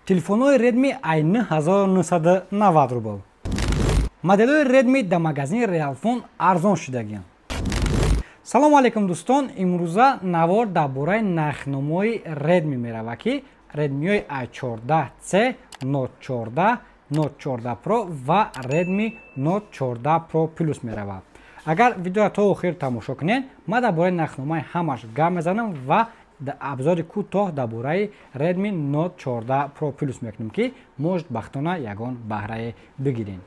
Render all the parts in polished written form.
Телефонҳои Redmi ай 9990 рубл. Моделҳои Redmi дар магазини Realfon арзон шудагианд. Салому алейкум, дӯстон! Имрӯза навор дар бораи нархномаи Redmi меравад, ки Redmi-ҳои A14C, Note 14, Note 14 Pro ва Redmi Note 14 Pro Plus меравад. Агар видеоро то охир тамошо кунед, ман дар бораи нархномаи ҳамаш гап мезанам ва обзор и кӯтоҳ дар бораи Redmi Note 14 Pro Plus мекунем, ки может, бахтона ягон баҳрае бигирем.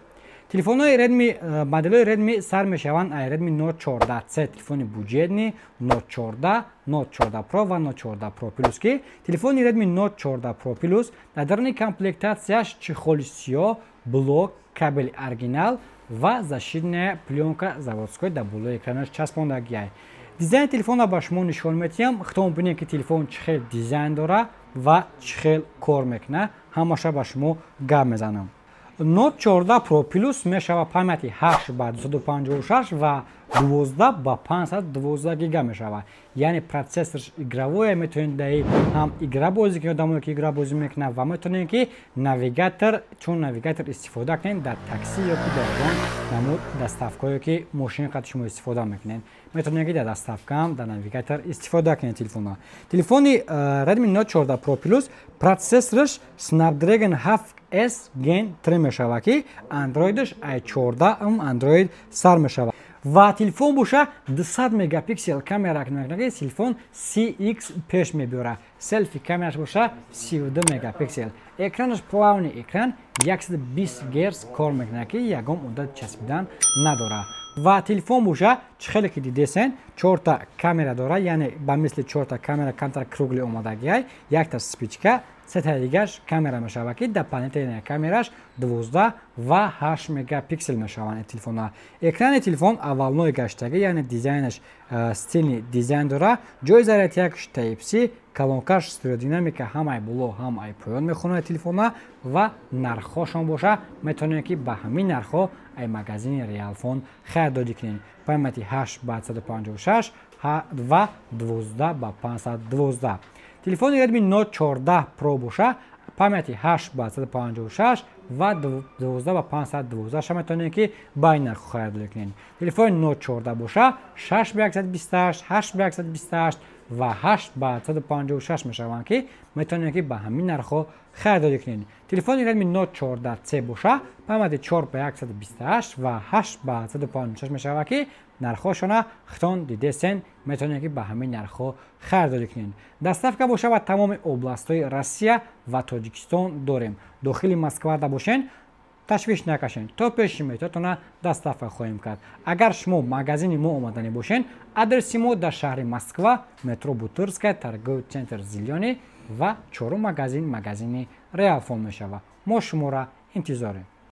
Телефонҳои Redmi, моделҳои Redmi сар мешаванд ай Redmi Note 14C, телефони бюджетный, Note 14, Note 14 Pro ва Note 14 Pro Plus, ки телефони Redmi Note 14 Pro Plus дар даруни комплектация ш чехол и сиёҳ, блок, кабели оригинал ва защитная плёнка заводской дар болои экранаш часпондагиай. Дизайни телефонро ба шумо нишон медиҳам, худтон бинед, ки телефон чӣ хел дизайн дора ва чӣ хел кор мекунад. Ҳамаша ба шумо гап мезанам. Note 14 Pro Plus мешава памяти 8 ба 256 ва 12 ба 512 гига мешава, яъне процессор ш игровое, метавонед даи ҳам игра бозӣ кунед, одамое ки игра бозӣ мекунад, ва метавонед, ки навигатор, чун навигатор истифода кунед дар такси ё ки дар ягон намуд доставка ое ки мошини қад шумо истифода мекунед, метавонед, ки дар доставка ам дар навигатор истифода кунед телефона. Телефони Redmi Note 14 Pro Plus процессор ш Snapdragon 7s Gen 3 мешавад, ки андроидаш ай 14 Android сар мешавад ва телефон боша 200 мегапиксел камера мекунад. Телефон CX пеш мебиёрад, селфи камераш боша 32 мегапиксел, экранаш плавный экран, 120 герц кор мекунад, ки ягон муддат часпидан надорад. Ва телефон боша, чӣ хеле ки дидесен, чорта камера дорад, яъне ба мисли чорта камера камтар круглый омадагиай, якта вспышка, сетаи дигаш камера мешавад, ки дополнительная камераш 12 ва 8 мегапиксел мешаванд телефонҳо. Экрани телефон овальной гаштагӣ, яъне дизайнаш стильный дизайн дорад. Ҷои зарядтиякш Type-C, колонка ш стереодинамика, ҳам ай боло, ҳам ай поён мехонад телефонҳо. Ва нархҳошон боша, метавонед, ки ба ҳамин нархҳо ай магазини Realfon харидорӣ кунед: памяти 8 ба 156 ва 12 ба 512. Телефони Redmi Note 14 Pro боша, памяти 8 ба 156 ва 12 ба 512 метавонед, ки ба ин нархҳо харидорӣ кунед. Телефони Note 14 боша, 6 ба 128, 8 ба 128 ва 8 ба 156 мешаванд, ки метавонед, ки ба ҳамин нархҳо харидорӣ кунед. Телефони Redmi Note 14C боша, памяти 4 ба 128 ва 8 ба 156 мешавад, ки нархҳошона худтон дидесен, метавонед, ки ба ҳамин нархҳо харидорӣ кунед. Доставка боша ба тамоми област ҳои Россия ва Тоҷикистон дорем. Дохили Москвада бошен, ташвиш накашед, то пеши метотона доставка хоҳем кард. Агар шумо магазини мо омаданӣ бошен, адреси мо дар шаҳри Москва, метро Бутырская, торговый центр «Зелёный» ва чорум магазин, магазини Реалфон мешавад. Мо шуморо интизорем.